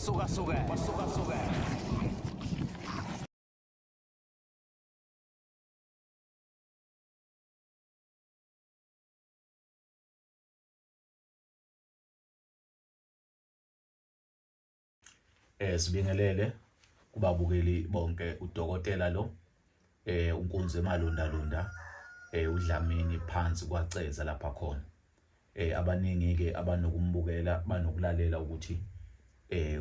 Wasuka suka wasuka suka. Sibingelele kubabukeli bonke udokotela lo unkunzi emalunda lunda uDlamini phansi kwaCeza lapha khona. Abaningi ke abanokumbukela banokulalela ukuthi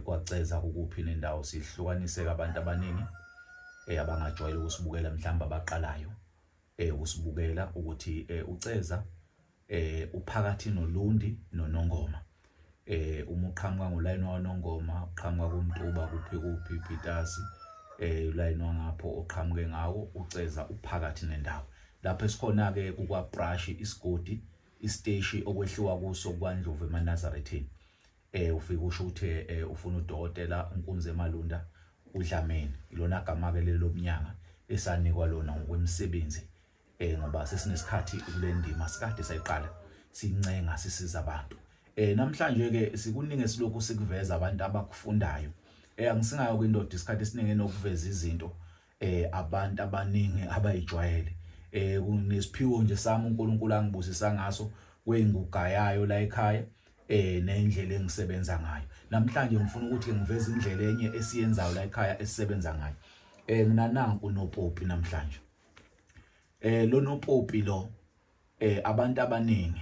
kwaCeza kukuphi nendawo sihlukanise abantu abaningi abangajwayele ukusibukela mhlawumbe abaqalayo usibukela ukuthi uCeza uphakathi noLundi noNongoma. Uma uqhamuka ngolayini waNongoma uqhamuka kuMtuba kuphi kuphi Pitasi ulayini wangapho oqhamuke ngawo uCeza uphakathi nendawo. Lapho esikhona ke kukwaBrush isigodi isiteshi okwehliwa kuso kwaNdlovu emaNazaretheni. Ufike usho ukuthi ufuna udokotela uNkunzi eMalunda uDlamini. Ilona gama ke lelo lomnyanga esanikwa lona ngokwemisebenzi ngoba sesinesikhathi kule ndima sikade sayiqala sincenga sisiza abantu. Namhlanje ke sikuningi esilokhu sikuveza abantu abakufundayo. Angisingayo kwindoda isikhathi esiningi enokuveza izinto abantu abaningi abayijwayele. Kunesiphiwo nje sami uNkulunkulu angibusisa ngaso kwengugayayo la ekhaya nendlela engisebenza ngayo. Namhlanje ngifuna ukuthi ngiveze indlela enye esiyenzayo la ekhaya esisebenza ngayo. Nginananku nopopi namhlanje. Lo nopopi lo abantu abaningi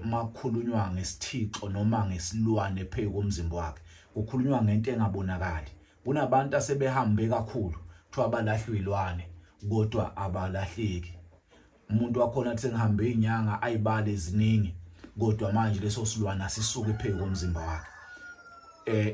makukhulunywa ngesithixo noma ngesilwane phezu komzimba wakhe kukhulunywa ngento engabonakali. Kunabantu asebehambe kakhulu kuthiwa balahlwe ilwane kodwa abalahleki. Umuntu wakhona athi sengihambe izinyanga ayibale eziningi kodwa manje leso silwane asisuke phezu komzimba wakhe.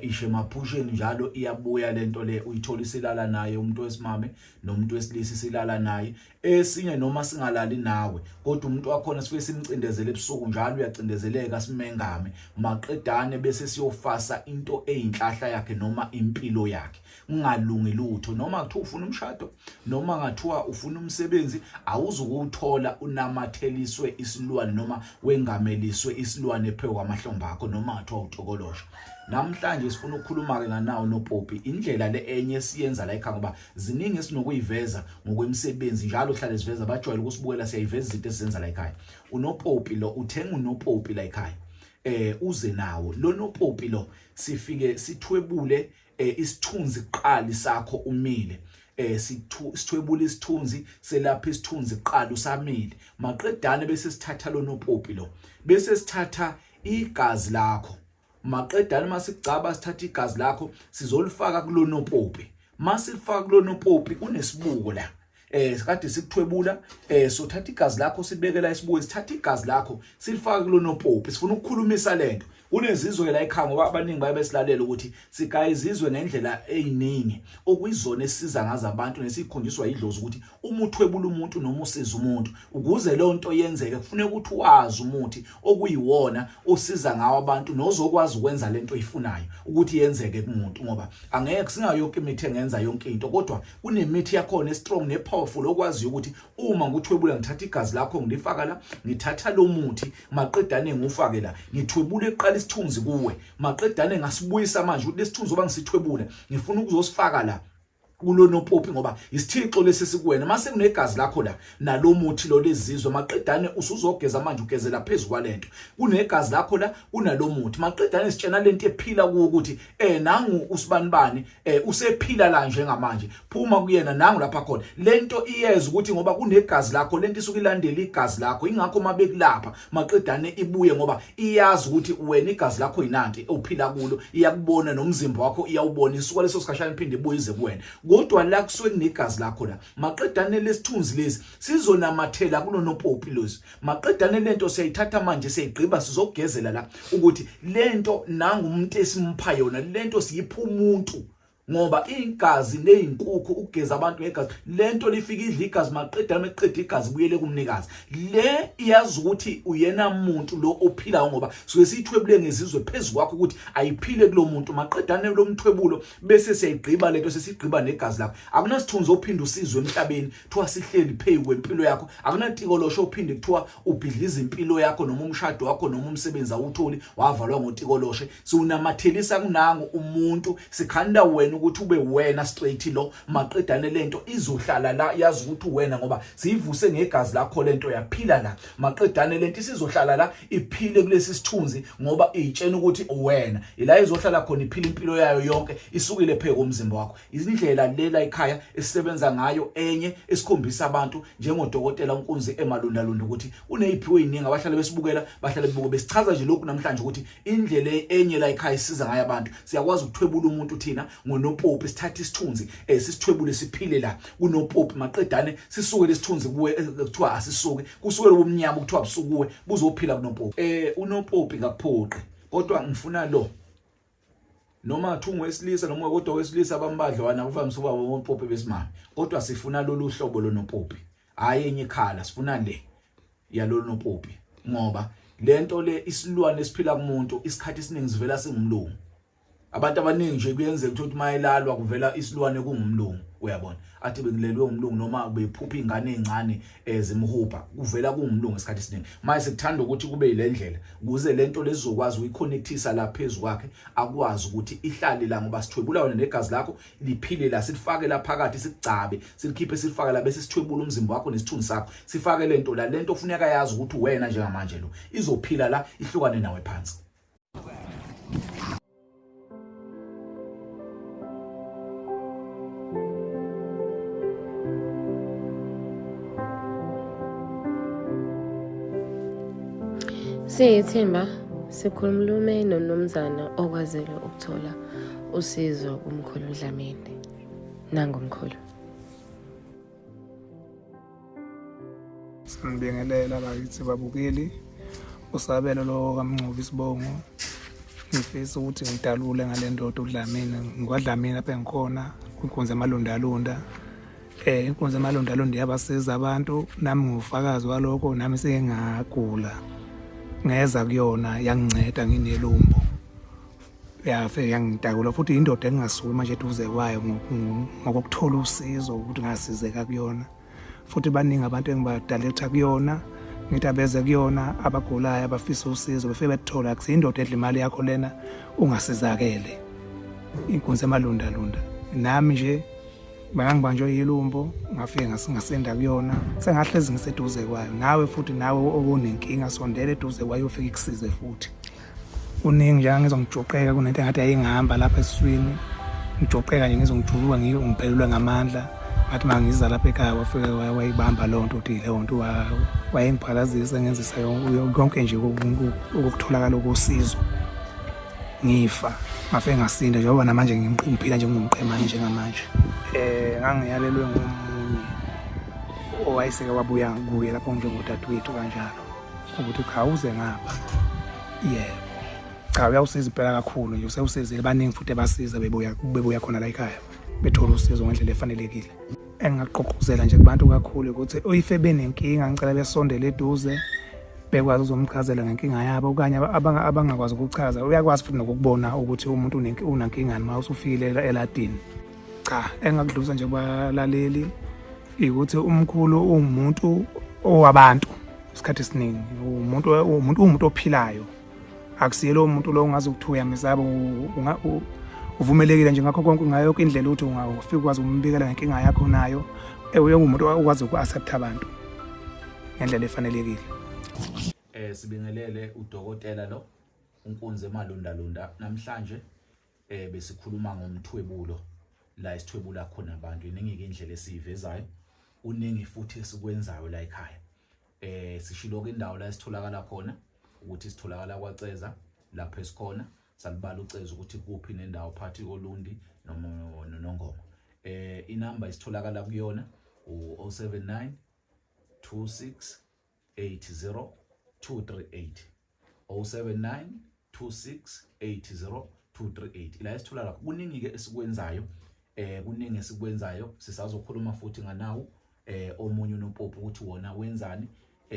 Ishe emaphusheni njalo iyabuya lento le uyithola isilala naye umuntu wesimame nomuntu wesilisa isilala naye esinye noma singalali nawe kodwa umuntu wakhona sifike simcindezele ebusuku njalo uyacindezeleka simengame maqedane bese siyofasa into eyinhlahla yakhe noma impilo yakhe kungalungi lutho noma kuthiwa ufuna umshado noma ngathiwa ufuna umsebenzi awuzukuwuthola unamatheliswe isilwane noma wengameliswe isilwane phezu kwamahlombe akho noma ngathiwa utokolosha. Namhlanje sifuna ukukhuluma ke nganawo nopopi indlela le enye esiyenza la ekhaya ngoba ziningi esinokuyiveza ngokwemisebenzi njalo hlale siveza bajwayele ukusibukela siyayiveza izinto esizenza la ekhaya. Unopopi lo uthenga unopopi la ekhaya uze nawo lo nopopi lo sifike sithwebule isithunzi kuqali sakho umile sithwebula isithunzi selapha isithunzi kuqala usamile maqedane bese sithatha lo nopopi lo bese sithatha igazi lakho maqedane masigcaba sithatha igazi lakho sizolifaka kulonopopi masilifaka kulonopopi kunesibuko la kade sikuthwebula sothatha igazi lakho sibekela isibuko sithatha igazi lakho silifaka kulonopopi sifuna ukukhulumisa lento kunezizwe la ekhaya ngoba abaningi baye besilalela ukuthi sigaya izizwe ngendlela eziningi okuyizona esisiza ngazo abantu nesikhonjiswa idlozi ukuthi uma uthwebula umuntu noma usiza umuntu ukuze leyo nto yenzeke kufuneka ukuthi wazi umuthi okuyiwona osiza ngawo abantu nozokwazi ukwenza lento oyifunayo ukuthi yenzeke kumuntu ngoba angeke singayo yonke imithi engenza yonke into kodwa kunemithi yakhona estrong nepowerful okwaziyo ukuthi uma ngikuthwebula ngithatha igazi lakho ngilifaka la ngithatha lo muthi maqedane ngiwufake la ngithwebule kuqala isithunzi kuwe maqedane ngasibuyisa manje ukuthi lesithunzi oba ngisithwebula ngifuna ukuzosifaka la kulonopopi ngoba isithixo lesi sikuwena mase kunegazi lakho la nalomuthi lo lezizwe maqedane usuzogeza manje ugezela phezulu kwalento kunegazi lakho la kunalomuthi maqedane sitshena lento ephila kuwo ukuthi nangu usibanibani usephila la njengamanje phuma kuyena nangu lapha khona lento iyeza ukuthi ngoba kunegazi lakho lento isuke ilandela igazi lakho ingakho mabekulapha maqedane ibuye ngoba iyazi ukuthi wena igazi lakho yinanti ophila kulo iyakubona nomzimba wakho iyawubona isuka leso sikhashana iphinde ibuye ize kuwena kodwa la kusuke kunegazi lakho la maqedane lesithunzi lesi sizonamathela kunonopopi lezi maqedane lento siyayithatha manje siyayigqiba sizogezela la ukuthi lento nangu umuntu esimpha yona lento siyipha umuntu. Ngoba igazi nezinkukhu ukugeza abantu ngegazi, lento lifika idla igazi, maqeda meqeda igazi buyele kumnikazi. Le iyazi ukuthi uyena muntu lo ophilayo, ngoba suke siyithwebule ngezizwe phezu kwakho ukuthi ayiphile kulo muntu. Maqedane lo mthwebulo bese siyayigqiba lento, sesigqiba negazi lakho. Akunasithunzi ophinde usizwe emhlabeni kuthiwa sihleli phezu kwempilo yakho. Akunatikolosho ophinde kuthiwa ubhidliza impilo yakho noma umshado wakho noma umsebenzi awutholi wavalwa ngotikoloshe. Siwunamathelisa kunangu umuntu, sikhanda wena ukuthi ube wena straight lo. Maqedane lento izohlala la, yazi ukuthi wena, ngoba siyivuse ngegazi lakho lento yaphila la. Maqedane lento isizohlala la, iphile kulesi sithunzi, ngoba iyitshena ukuthi wena ila izohlala khona, iphila impilo yayo yonke isukile phezu komzimba wakho. Izindlela lela ikhaya esisebenza ngayo, enye esikhombisa abantu njengodokotela uNkunzi emalundalunda ukuthi uneziphiwo eziningi. Abahlale besibukela bahlale bebuka, besichaza nje lokhu namhlanje ukuthi indlela enye la ekhaya isiza ngayo abantu, siyakwazi ukuthwebula umuntu thina ngonopopi, sithathe isithunzi sisithwebule siphile la kunopopi. Maqedane sisuke lesithunzi kuwe kuthiwa asisuke, kusuke lobumnyama kuthiwa busukuwe, buzophila kunopopi. Unopopi kakuphoqi, kodwa ngifuna lo noma thungu wesilisa noma kodwa wesilisa bambadlwana kuvamise ukuba bompopi besimame, kodwa sifuna lolu hlobo lonopopi, hayi enye ikhala, sifuna le yalolu nopopi, ngoba lento le isilwane esiphila kumuntu isikhathi esiningi sivela singumlungu. Abantu abaningi nje kuyenzeka ukuthi mayelalwa kuvela isilwane kungumlungu, uyabona, athi bengilelwe umlungu noma bephupha ingane ezincane ezimhubha, kuvela kungumlungu isikhathi esiningi. Manje sikuthanda ukuthi kube yilendlela ukuze lento lezokwazi ukuyiconnectisa la phezulu kwakhe, akwazi ukuthi ihlale la, ngoba sithwebula wena negazi lakho liphile la, silifake la phakathi, sikugcabe, silikhiphe, silifake la, bese sithwebula umzimba wakho nesithunzi sakho, sifake lento la. Lento kufuneka yazi ukuthi wena njengamanje lo izophila la, ihlukane nawe phansi. Siyithimba sikhulumlume nomnumzana okwazile ukuthola usizo kumkhulu Dlamini. Nangumkhulu. Sanibingelela bakithi babukeli, usabelo lo kaMngcubi isibongo. Ngifisa ukuthi ngidalule ngale ndoda uDlamini, ngikwaDlamini lapha engikhona kwinkunzi emalundalunda. Inkunzi emalundalunda iyabasiza abantu, nami ngiwufakazi walokho, nami seke ngagula ngeza kuyona yanginceda nginelumbo. Yafike yangitakula futhi indoda engingasuki manje eduze kwayo ngokuthola usizo ukuthi ngasizeka kuyona. Futhi baningi abantu engibadaletha kuyona, ngithi abeze kuyona abagulayo abafisa usizo befike bethola. Akusiyindoda edla imali yakho lena ungasizakele. Inkunzi emalundalunda nami nje bangangibanjwe yilumbo, ngafike ngasinda kuyona, sengahlezi ngiseduze kwayo. Nawe futhi nawe obunenkinga sondela eduze kwayo ufike ikusize futhi. Kuningi nje ngizwa ngijoqeka, kunento engathi yayingihamba lapha esiswini, ngijoqeka nje ngizwa ngijuluka, ngiphelelwe ngamandla. Ngathi uma ngiza lapha ekhaya wafike wayibamba leyo nto, uthi leyo nto wayengiphalazisa ngenzisa yonke nje ukutholakala kosizo, ngifa ngafike ngasinda njengoba namanje ngiphila nje ngingumqemane njengamanje. Ngangiyalelwe ngomunye owayeseke wabuya kuye lapho njengodadewethu kanjalo ukuthi cha uze ngapha. Yebo, cha uyawusiza impela kakhulu nje, usewusizile baningi futhi ebasiza bebuya khona la ekhaya bethola usizo ngendlela efanelekile. Engingaqoqozela nje kubantu kakhulu ukuthi oyife benenkinga ngicela besondele eduze bekwazi uzomchazela ngenkinga yabo, okanye abangakwazi ukuchaza uyakwazi futhi nokukubona ukuthi umuntu unankingani uma usufikile eladini. Cha, engakudlusa nje kubalaleli ukuthi umkhulu uwumuntu owabantu isikhathi esiningi, uwumuntu ophilayo, akusiye lowo muntu lo ongazi ukuthi uyamesaba, uvumelekile nje ngakho konke, ngayo yonke indlela ukuthi ungafika ukwazi ukumbikela ngenkinga yakho nayo. Uyengumuntu okwazi uku-accept abantu ngendlela efanelekile. Sibingelele udokotela lo uNkunzi emalundalunda. Namhlanje besikhuluma ngomthwebulo la esithwebula khona abantu. Iningi indlela esiyivezayo, kuningi futhi esikwenzayo la ekhaya. Sishilo ke indawo la esitholakala khona ukuthi sitholakala kwaCeza lapho esikhona, salibala uCeza ukuthi kuphi nendawo phakathi koLundi noma noNongoma. Inamba isitholakala kuyona u-079 26 80 238, 079 26 80. 238 ila esithola lapho. Kuningi ke esikwenzayo, kuningi esikwenzayo, sisazokhuluma futhi nganawo omunye unopopi ukuthi wona wenzani.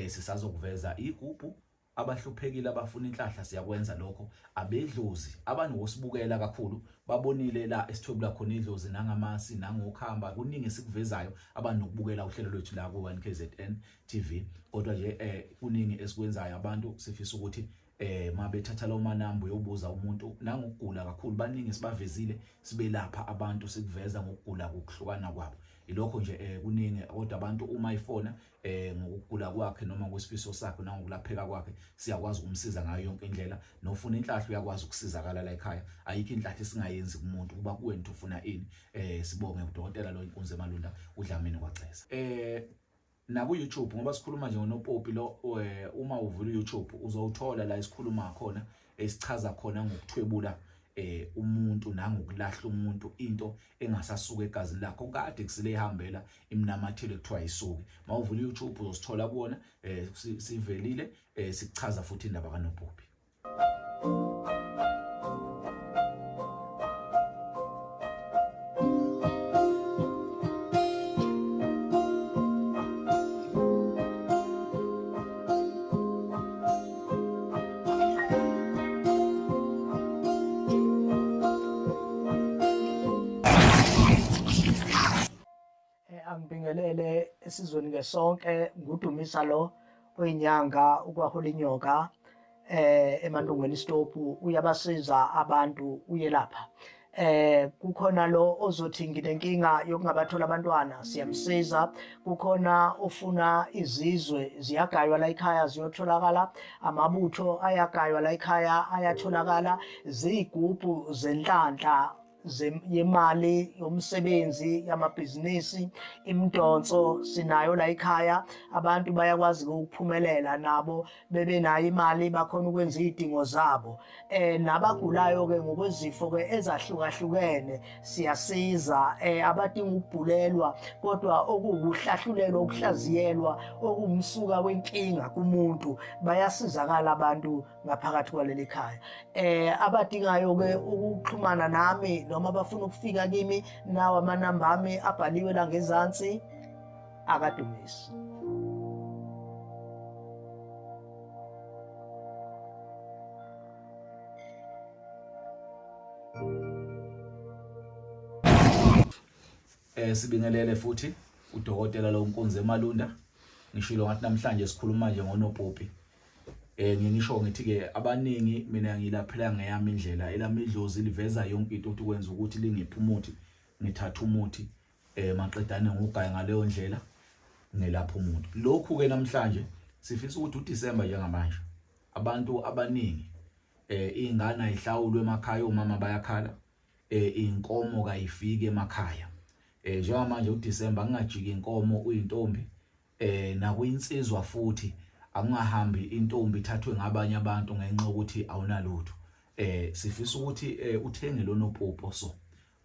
Sisazokuveza igubhu, abahluphekile abafuna inhlahla siyakwenza lokho. Abedlozi abanosibukela kakhulu babonile la esithwebula khona idlozi nangamasi nangokhamba, kuningi esikuvezayo abanokubukela uhlelo lwethu la ku 1KZN TV. Kodwa nje kuningi esikwenzayo, abantu sifisa ukuthi mabethatha lawo manamba uyobuza umuntu nangokugula kakhulu, baningi sibavezile sibelapha abantu sikuveza ngokugula kokuhlukana kwabo. Ilokho nje kuningi, kodwa abantu uma ifona ngokugula kwakhe noma ngokwesifiso sakhe nangokulapheka kwakhe siyakwazi ukumsiza ngayo yonke indlela. Nofuna inhlahla uyakwazi ukusizakala la ekhaya, ayikho inhlahla esingayenzi kumuntu, kuba kuwena ukuthi ufuna ini. Sibonge udokotela lo Inkunzi Emalunda uDlamini kwaCeza. Naku YouTube, ngoba sikhuluma nje ngonopopi lo, uma uvula uYouTube uzowuthola la esikhuluma khona, esichaza khona ngokuthwebula umuntu nangokulahla umuntu, into engasasuka egazini lakho kade kusile ihambela imnamathelo ekuthiwa isuke. Mawuvula uYouTube uzosithola kuwona, sivelile, sikuchaza futhi indaba kanopopi. Angibingelele esizweni ke sonke, nguDumisa lo oyinyanga ukwahola inyoka eMantungweni stop, uyabasiza abantu uyelapha. Kukhona lo ozothi nginenkinga yokungabathola abantwana, siyamsiza. Kukhona ofuna izizwe, ziyagaywa la ekhaya ziyotholakala, amabutho ayagaywa la ekhaya ayatholakala, ziyigubhu zenhlanhla yemali yomsebenzi yamabhizinisi, imidonso sinayo la ekhaya. Abantu bayakwazi ukuphumelela nabo bebe nayo imali, bakhona ukwenza izidingo zabo. Nabagulayo ke ngokwezifo ke ezahlukahlukene siyasiza, abadinga ukubhulelwa kodwa okuwukuhlahlulelwa, ukuhlaziyelwa okuwumsuka wenkinga kumuntu, bayasizakala abantu ngaphakathi kwaleli khaya. Abadingayo ke ukuxhumana nami noma abafuna ukufika kimi, nawo amanamba ami abhaliwe la ngezansi, akadumisi. Sibingelele futhi udokotela lo Nkunzi Emalunda. Ngishilo ngathi namhlanje sikhuluma nje ngonopopi. Ngisho ngithi ke abaningi mina ngilaphela ngeyami indlela, elami idlozi liveza yonke into ukuthi kwenza ukuthi lingiphe umuthi, ngithatha umuthi maqedane ngugaya ngaleyo ndlela ngelapha umuntu. Lokhu ke namhlanje sifisa ukuthi uDecember njengamanje abantu abaningi izingane ayihlawulwe emakhaya, omama bayakhala, inkomo kayifiki emakhaya. Njengamanje uDecember kungajiki inkomo uyintombi, nakuyinsizwa futhi akungahambi intombi ithathwe ngabanye abantu ngenxa yokuthi awunalutho. Sifisa ukuthi uthenge lo nopopo. So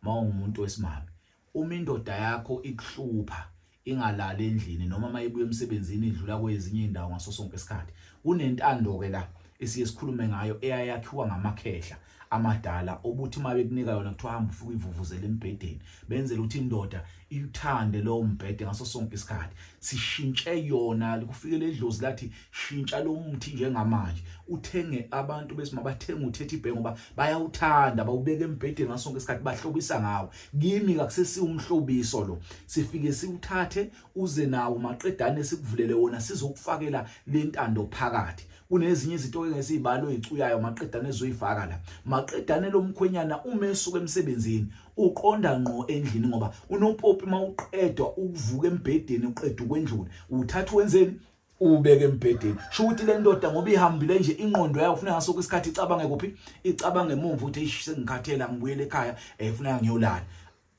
mawungumuntu wesimame, uma indoda yakho ikuhlupha ingalali endlini noma mayibuya emsebenzini idlula kwezinye indawo ngaso sonke isikhathi, kunentando ke la esiye sikhulume ngayo eyayakhiwa ngamakhehla amadala, obuthi uma bekunika yona kuthiwa hamba ufike uyivuvuzele embhedeni, benzela ukuthi indoda iyuthande lowo mbhede ngaso sonke isikhathi. Sishintshe yona, kufike ledlozi lathi shintsha lo muthi njengamanje, uthenge abantu bese mabathenga uthethe ibhengu ngoba bayawuthanda, bawubeka embhedeni ngaso sonke isikhathi, bahlobisa ngawo. Kimi kakusesiwo umhlobiso lo, sifike siwuthathe uze nawo maqedane sikuvulele wona, sizokufakela lentando phakathi. Kunezinye izinto engesizibalo ezicuyayo maqedane ezoyifaka la. Maqedane lomkhwenyana uma esuka emsebenzini uqonda ngqo endlini, ngoba unopopi mawuqedwa ukuvuka embhedeni uqeda ukwendlula uthatha wenzeni, ubeke embhedeni. Sho ukuthi le ndoda ngoba ihambile nje ingqondo yayo ufuna ngaso isikhathi icabange kuphi, icabange emuva ukuthi eish sengikhathela ngibuyele ekhaya, ufuna ngiyolala.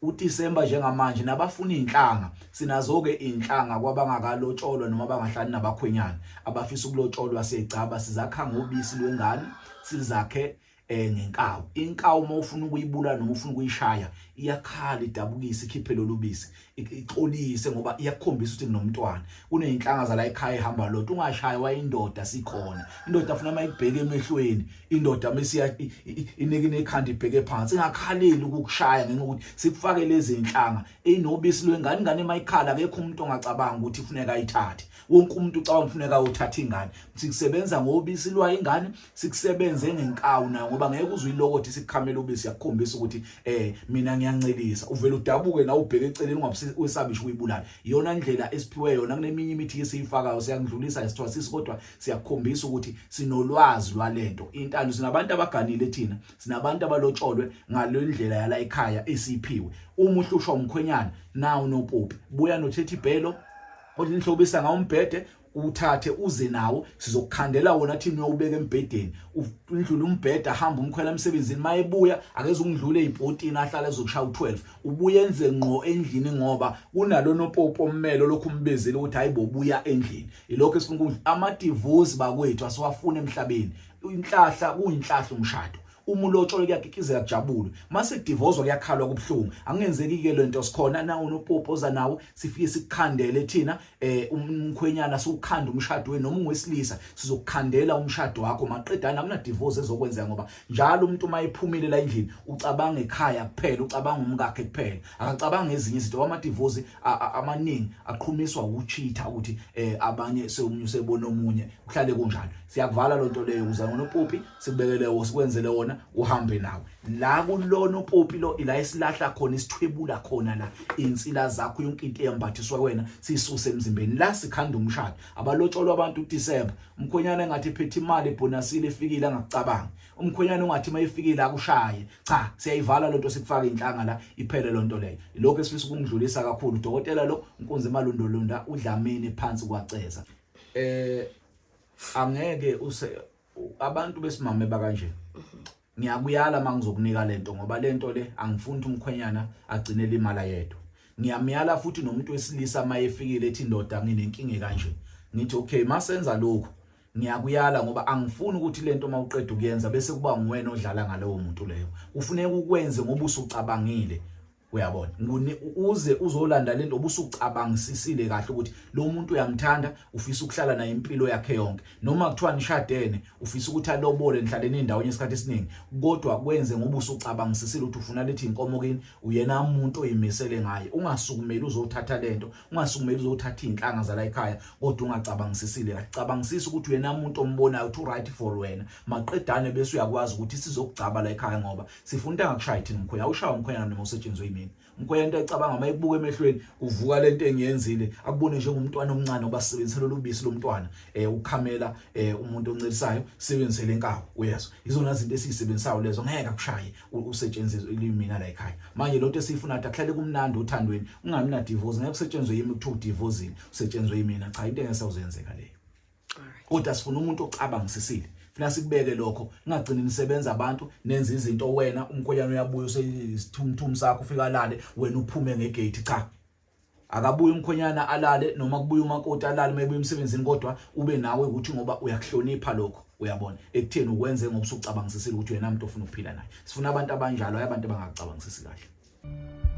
uDecember njengamanje nabafuna inhlanga sinazo ke inhlanga kwabangakalotsholwa noma abangahlali nabakhwenyana abafisa ukulotsholwa, siyayigcaba sizakha ngobisi lwengane, sizakhe ngenkawu. Inkawu uma ufuna ukuyibulala noma ufuna ukuyishaya iyakhala idabukise ikhiphe lolu bisi. ixolise ngoba iyakukhombisa ukuthi nginomntwana. Kuneyinhlanga zala ekhaya ehamba lodwa, ungashaywa indoda sikhona. Indoda funa mayibheke emehlweni, indoda mesiya inike inekhanda ibheke phansi, ingakhaleli ukukushaya ngenxa yokuthi sikufake lezi inhlanga enobisi lwengane. Ingane mayikhala akekho umuntu ongacabanga ukuthi kufuneka ayithathe. Wonke umuntu ucabanga kufuneka uthathe ingane. Sikusebenza ngobisi lwayo ingane, sikusebenze ngenkawu nayo, ngoba ngeke uzwe ilokothi sikukhamela ubisi, yakukhombisa ukuthi mina ngiyancelisa, uvela udabuke nawe ubheke eceleni ungabusesabishi ukuyibulala. Iyona ndlela esiphiwe yona. Kuneminye imithi esiyifakayo, siyakudlulisa isithwasisi, kodwa siyakukhombisa ukuthi sinolwazi lwalento. Intando sinabantu abaganile thina, sinabantu abalotsholwe ngalendlela yala ekhaya esiphiwe. Uma uhlushwa umkhwenyana nawu nopopi, buya nothethi ibhelo olinhlobisa ngawo umbhede, uthathe uze nawo, sizokukhandela wona thina, uyowubeka embhedeni, undlule umbhede, ahamba umkhwela emsebenzini, mayebuya akeze ukundlula ezipotini, ahlala ezokushaya u12, ubuye enze ngqo endlini, ngoba kunalo nopopo ommelo lokhu umbizile ukuthi hayibo buya endlini. Ilokho esifuna ukuthi amadivosi bakwethu asiwafuna emhlabeni. Inhlahla kuyinhlahla umshado, uma ulotsholo kuyakikizeka kujabulwe, mase kudivozwa kuyakhalwa kubuhlungu, akungenzeki ke lento. Sikhona nawo nopopo oza nawo, sifike sikukhandele thina umkhwenyana, siwukhanda umshado wenu, noma ungowesilisa sizokukhandela umshado wakho, maqedana akuna divorce ezokwenzeka, ngoba njalo umuntu uma ephumile la endlini ucabanga ekhaya kuphela, ucabanga umkakhe kuphela, akacabanga ezinye izinto. Ama divorce amaningi aqhumiswa ukucheata, ukuthi abanye sewumunye usebona omunye, kuhlale kunjalo. Siyakuvala lonto leyo, uza ngonopopi sikubekele wo, sikwenzele wona, uhambe nawe la kulona upopi lo, ila esilahla khona, isithwebula khona la insila zakho, yonke into eyambathiswa wena sisuse emzimbeni. La sikhanda umshado, abalotsholwa abantu uDecember, umkhwenyana engathi ephethe imali ebonusile efikile angakucabangi, umkhwenyana ungathi mayifikile akushaye. Cha, siyayivala lonto, sikufaka inhlanga la, iphele lonto leyo. Lokho esifisa ukungidlulisa kakhulu udokotela lo Nkunzi Malundolunda uDlamini phansi kwaceza. Angeke use abantu besimame bakanje, ngiyakuyala mangizokunika lento, ngoba lento le angifuni umkhwenyana agcine limala yedwa. Ngiyamyala futhi nomuntu wesilisa mayefikile ethi indoda nginenkinga kanje, ngithi okay, masenza lokhu ngiyakuyala, ngoba angifuni ukuthi lento mawuqeda ukuyenza bese kuba nguwena odlala ngalowo muntu leyo. Kufuneka ukwenze ngoba usucabangile, uyabona, uze uzolanda lento obusucabangisisile kahle ukuthi lo muntu uyamthanda, ufisa ukuhlala naye impilo yakhe yonke, noma kuthiwa nishadene ufisa ukuthi alobole, nihlalene endaweni isikhathi esiningi, kodwa kwenze ngoba usucabangisisile ukuthi ufuna lethi inkomo kini, uyena umuntu oyimisele ngaye. Ungasukumeli uzothatha lento, ungasukumeli uzothatha inhlanga zala ekhaya kodwa ungacabangisisile kahle. Cabangisisa ukuthi uyena umuntu ombonayo ukuthi right for wena, maqedane bese uyakwazi ukuthi sizokugcaba la ekhaya, ngoba sifuna into angakushayi thina. Umkhwenyana awushaya umkhwenyana noma usetshenzwe yimina. Umkhwenyana into ayicabanga mayibuka emehlweni kuvuka lento engiyenzile, akubone njengomntwana omncane, ngoba sisebenzisela lolu bisi lomntwana ukukhamela umuntu oncelisayo, sisebenzisele inkawu, uyezwa, izona zinto esizisebenzisayo lezo. Ngeke akushaye usetshenziswe mina la ekhaya. Manje lonto esiyifuna ukuthi akuhlale kumnandi othandweni, ungabi na divorce, ngeke kusetshenzwe yimi kuthiwa udivorcile usetshenzwe yimina. Cha, into engeke sawuzenzeka leyo, kodwa sifuna umuntu ocabangisisile. Funa sikubeke lokho, ningagcini nisebenza abantu nenza izinto, wena umkhwenyana uyabuya usesithumthum sakho, ufika alale, wena uphume ngegate. Cha, akabuye umkhwenyana alale, noma kubuye umakoti alale mayebuya emsebenzini, kodwa ube nawe ukuthi ngoba uyakuhlonipha lokho, uyabona, ekutheni ukwenze ngoba usucabangisisile ukuthi wena umuntu ofuna ukuphila naye. Sifuna abantu abanjalo, hayi abantu abangakucabangisisi kahle.